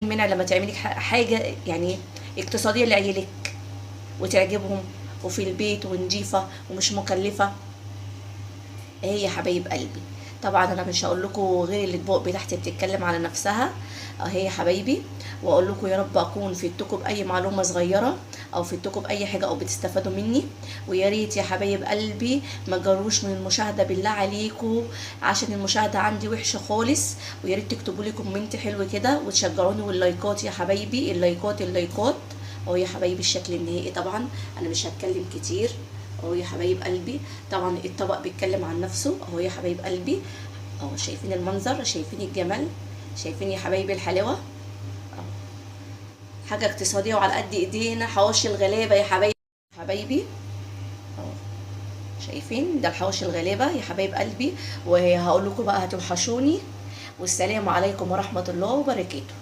منع لما تعملي حاجة يعني اقتصادية لعيالك وتعجبهم، وفي البيت ونضيفه ومش مكلفة. اهي يا حبايب قلبي. طبعا انا مش هقول لكم غير الاطباق بتاعتي بتتكلم على نفسها اهي يا حبايبي. واقول لكم يا رب اكون فدتكم باي معلومة صغيرة او فدتكم باي حاجة او بتستفادوا مني. ويا ريت يا حبايب قلبي ما تجروش من المشاهدة بالله عليكم، عشان المشاهدة عندي وحشة خالص. ويا ريت تكتبوا لي comment حلو كده وتشجعوني، واللايكات يا حبايبي، اللايكات اللايكات اهو يا حبايبي. الشكل النهائي طبعا انا مش هتكلم كتير اهو يا حبايب قلبي. طبعا الطبق بيتكلم عن نفسه اهو يا حبايب قلبي اهو. شايفين المنظر، شايفين الجمال، شايفين يا حبايبي الحلاوة اهو. حاجة اقتصادية وعلى قد ايدينا، حواشي الغلابة يا حبايبي اهو. شايفين ده الحواشي الغلابة يا حبايب قلبي. وهقول لكم بقى هتوحشوني، والسلام عليكم ورحمة الله وبركاته.